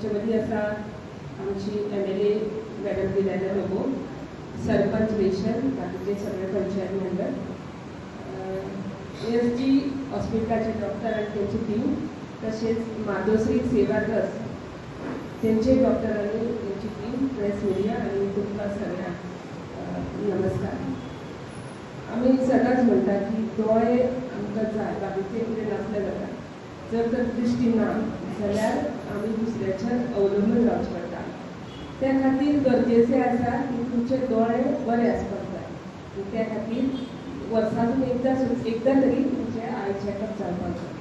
आमचे मदीं आसा आमची MLA madam Liliana Lobo, sarpanch ration, बाकीचे सगळे पंचायत मेंबर, ASG हॉस्पिटलाचे डॉक्टर आनी तेंची टीम, तशेंच माधोश्री सेवा ट्रस्ट तेंचे डॉक्टर आनी तेंची टीम, प्रेस मिडिया आनी तुमकां सगळ्यांक नमस्कार. आमी सदांच म्हणटा की दोळे आमकां जाय, बाकीचे कितें नासलें जाता. जर तर दृश्टी ना जाल्यार आमी दुसऱ्याचेर अवलंबून रावचें पडटा. त्या खातीर गरजेचें आसा की तुमचे दोळे बरे आसपाक जाय. त्या खातीर वर्सातून एकदां तरी तुमचें I checkup जावपाक जाय.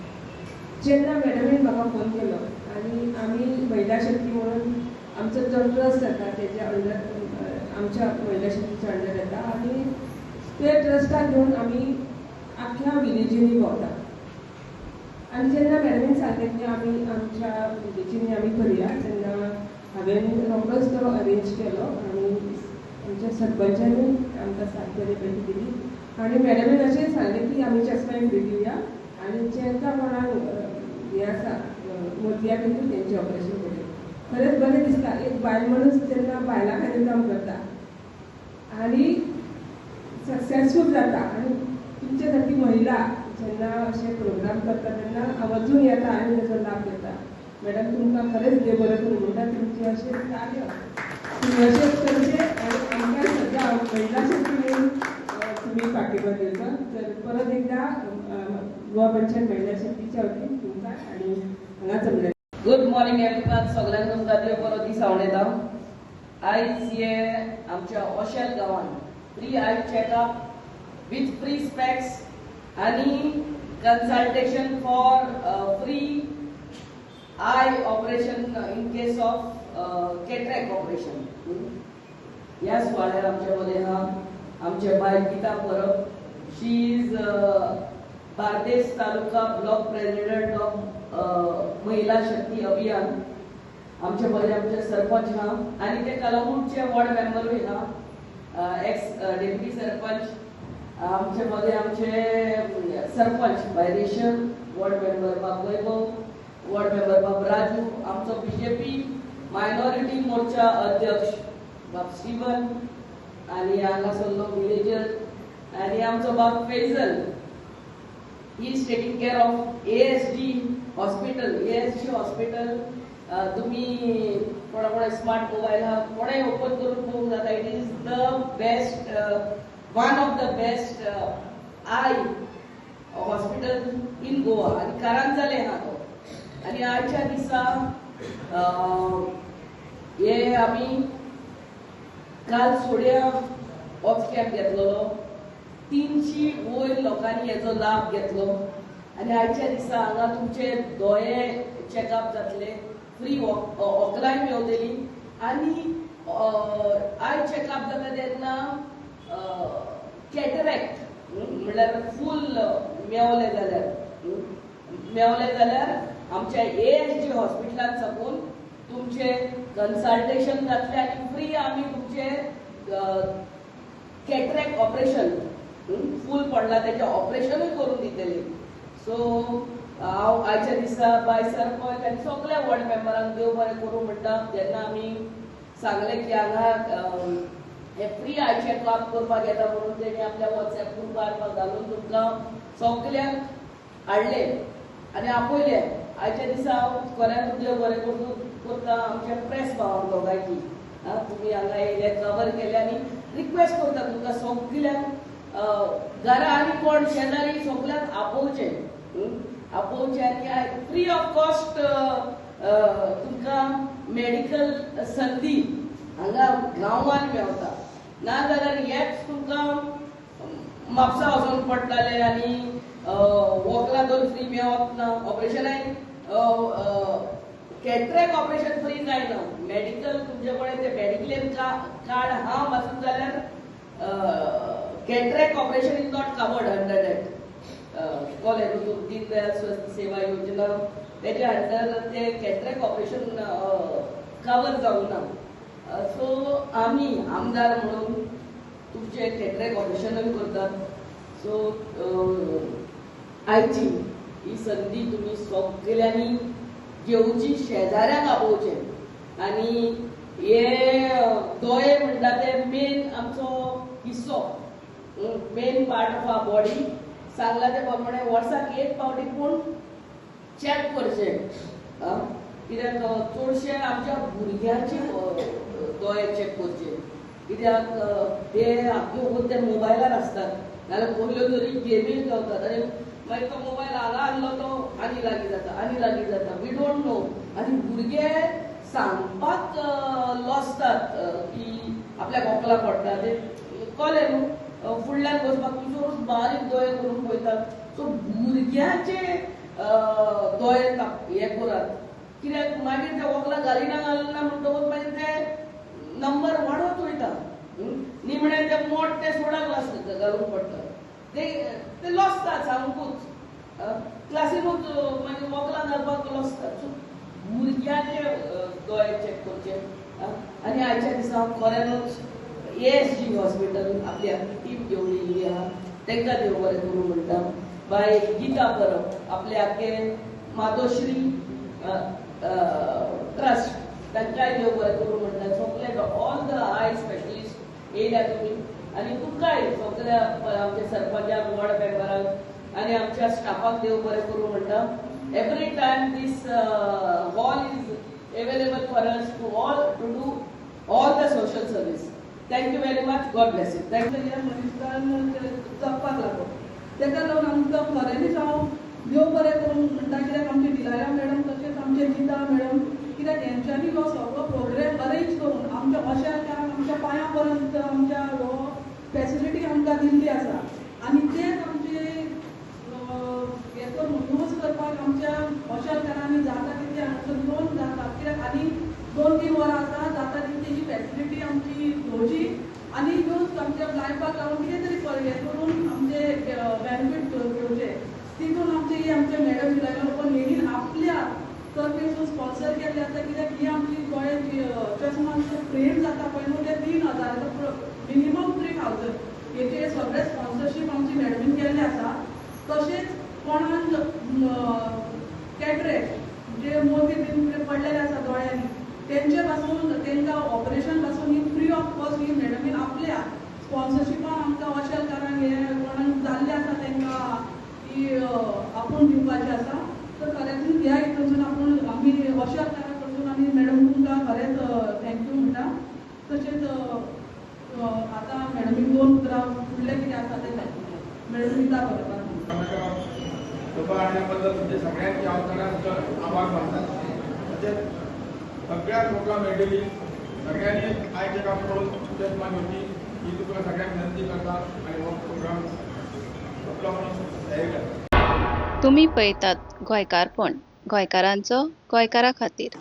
जेन्ना मॅडमीन म्हाका फोन केलो आनी आमी महिला शक्ती म्हणून आमचो जो ट्रस्ट जाता तेज्या अंडर, आमच्या महिला शक्तीच्या अंडर येता आनी ते ट्रस्टाक घेवन आमी आख्ख्या विलेजींनी भोंवता. आनी जेन्ना मॅडमीन सांगलें की आमी आमच्या विलेजींनी आमी करुया, तेन्ना हांवें रोखडोच तो अरेंज केलो आनी आमच्या सरपंचांनी आमकां साथ बरे पैकी दिली. आनी मॅडमीन अशें सांगलें की आमी चश्माय फ्री दिवया आनी जेंकां कोणाक हें आसा मोतया बिंदू तेंचें ऑपरेशन करुया. खरेंच बरें दिसता एक बायल म्हणून जेन्ना बायलां खातीर काम करता आनी सक्सेसफूल जाता. आनी तुमच्या सारकी महिला जेन्ना अशे प्रोग्राम करता तेन्ना आवर्जून येता आनी तेजो लाभ घेता. मॅडम तुमकां खरेंच देव बरें करूं म्हणटा. तुमचें अशें कार्य तुमी अशेंच करचें आनी आमकां सद्या महिला शक्ती म्हणून तुमी पाठिंबा दिवचो. तर परत एकदां गोवा पंचायत महिला शक्तीच्या वतीन तुमकां आनी हांगा जमलें. गुड मॉर्निंग एवरीवन, सगळ्यांक तुमकां देव बरो दीस आवडयता. आयज हे आमच्या ओशेल गांवान free eye checkup with free specs आनी consultation for free eye operation in case of cataract operation. ह्या सुवाळ्यार आमचे मदें आहा आमचे बायल Gita Parab. She is Bardez taluka block president of Mahila Shakti Abhiyan. आमचे मदें आमचे सरपंच आहा आनी ते कलंगूटचे वॉर्ड मेंबरूय आहा, एक्स डेप्युटी सरपंच. आमचे मदें आमचे सरपंच बायरेशन, वॉर्ड मेंबर बाब वैभव, वॉर्ड मेंबर बाब राजू, आमचो बीजेपी मायनॉरिटी मोर्चा अध्यक्ष बाब स्टीवन आनी हांगासरलो विलेजर आनी आमचो बाब Faizal. He is taking care of ASG hospital. ASG hospital तुम्ही कोणा कोणा स्मार्ट मोबायल आहा कोणेय ओपन करून पळोवंक जाता. It is the best, one of the best eye hospital in Goa आनी कारंजाले आहा तो. आनी आयच्या दिसा हे आमी काल सोड्या होच कॅम्प घेतलेलो. 300 वयर लोकांनी हेजो लाभ घेतलो आनी आयच्या दिसा हांगा तुमचे दोळे चॅकअप जातले, फ्री वखदांय मेवतली आनी I checkup जाता तेन्ना कॅटरॅक्ट म्हणल्यार फूल मेवलें जाल्यार आमच्या ASG हॉस्पिटलान साकून तुमचे कन्सल्टेशन जातलें आनी फ्री आमी तुमचे कॅटरॅक्ट ऑपरेशन फूल पडला तेजें ऑपरेशनूय करून दितले. सो हांव आयच्या दिसा बाय सरपंच आनी सगळ्या वॉर्ड मेंबरांक देव बरें करूं म्हणटा. जेन्ना आमी सांगलें की हांगा हे फ्री I checkup करपाक येता म्हणून तेणी आपल्या वॉट्सएप ग्रुपार घालून तुमकां सगल्यांक हाडले आनी आपयले. आयच्या दिसा हांव खऱ्यान देव बरें करता आमच्या प्रेस भावांक दोगांयकी तुमी हांगा येयले, कवर केले आनी रिक्वेस्ट करता तुमकां सगल्यांक घरा आनी कोण शेजारी सगल्यांक आपोवचें आपोवचें आनी फ्री ऑफ कॉस्ट तुमकां मेडिकल संदी हांगा गांवान मेवता. ना जाल्यार हेच तुमकां म्हापसा वचोन पडटाले आनी वखदां तर फ्री मेवत ना, ऑपरेशनाय कॅटरॅक्ट ऑपरेशन फ्री जायना. मेडिकल तुमचे कडेन ते मेडिक्लेम कार्ड आहा आसून जाल्यार cataract operation is not covered under that. कळ्ळें न्हू दीनदयाल स्वस्थ सेवा योजना तेच्या अंडर ते कॅटरॅक्ट ऑपरेशन कवर जावंक ना. सो आमी आमदार म्हणून तुमचे कॅटरॅक्ट ऑपरेशनूय करतात. सो आयची ही संदी तुमी सगल्यांनी घेवची, शेजाऱ्यांक आपोवचें. आनी हे दोळे म्हणटा ते मेन आमचो हिस्सो, main part of our body. सांगला ते प्रमाणे वर्साक एक फावटी पूण चॅक करचें, कित्याक चडशे आमच्या भुरग्यांचे दोळे चॅक करचे, कित्याक ते आख्खे ते मोबायलार आसतात, नाल्यार कसल्यो तरी गेमी खेळतात आनी मागीर तो मोबायल हांगा आहलो तो आनी लागीं जाता, आनी लागीं जाता, we don't know. आनी भुरगे सांगपाक लजतात की आपल्याक वकलां पडटा, ते कळ्ळें न्हू, फुडल्यान वचपाक तुजो बारीक दोळे करून पळयतात. सो भुरग्यांचे दोळे हे करात, कित्याक मागीर ते वकलां घालिना घालिना म्हणटकूच मागीर ते नंबर वाडत वयता, निमणे ते मोट ते सोडा ग्लास घालूंक पडटा, ते ते लजतात सामकूच, क्लासीनूच मागीर वकलां घालपाक लजतात. सो भुरग्यांचे दोळे चॅक करचे. आनी आयच्या दिसा खऱ्यानूच ASG hospital आपली आख्खी टीम घेवन येयल्ली आहा, तांकां देव बरें करूं म्हणटा. बाय गीता परब आपले आख्खे मातोश्री ट्रस्ट तांकांय देव बरें करूं म्हणटा. सगळे ऑल the I specialist येयल्या तुमी आनी तुमकांय सगळ्या आमच्या सरपंचाक, वॉर्ड मेंबरांक आनी आमच्या स्टाफाक देव बरें करूं म्हणटा. Every time this hall is available for us to all to do all the social service. Thank you very much. God bless you. Thank you. ह्या मनीसान जगपाक लागलो, तेका लागून आमकां खऱ्यांनीच हांव देव बरें करूं म्हणटा, कित्याक आमची डिलायला मॅडम तशेंच आमचे गीता मॅडम, कित्याक हेंच्यांनी हो सगळो प्रोग्राम अरेंज करून आमच्या अशा आमच्या पांयां पर्यंत आमच्या हो फॅसिलिटी आमकां दिल्ली आसा. आनी तेच आमचे हे करून यूज करपाक आमच्या अशालकारांनी जाता तितके हांगासर येवन जाता, कित्याक आनी 2-3 वरां आसा, जाता तितकी ही फॅसिलिटी आमची घेवची आनी यूज आमच्या लायफाक लागून कितें तरी हें करून आमचे बेनिफीट घेवचे. तितून आमचे ही आमचे मॅडम डिलायला पण हेणी आपल्या तर्फेसून स्पॉन्सर केल्ले आसा, कित्याक ही आमची गोंयांत चश्मा फ्रेम जाता पळय न्हू, ते 3000 मिनिमम 3000 हेचे सगळे स्पॉन्सरशीप आमची मॅडमीन केल्ले आसा. तशेंच कोणाक कॅटरेक्ट जे मोती बीन पडलेले आसा दोळ्यांनी तेंचे पासून तेंकां ऑपरेशन पासून ही फ्री ऑफ कॉस्ट ही मॅडमीन आपल्या स्पॉन्सरशिपान आमकां अशालकारांक हे कोणाक जाल्ले आसा तेंकां ही आपूण दिवपाचें आसा. तर खरेंच ह्या हितूनसून आपूण आमी अशालकारां कडसून आनी मॅडम तुमकां खरेंच thank you म्हणटा. तशेंच आतां मॅडमीक 2 उतरां फुडलें कितें आसा तें मॅडम दिता बरोबर. सभा हाडल्याबद्दल तुमचे सगळ्यांचे हांव सगळ्यांचो आभार मानता. तशेंच सगळ्याक वकलां मेळटली, सगळ्यांनी आय चॅकअप करून चश्मा घेवची ही तुमकां सगळ्यांक विनंती करता आनी हो प्रोग्राम सोंपलो म्हणून जाहीर करता. तुमी पळयतात गोंयकारपण, गोंयकारांचो गोंयकारा खातीर.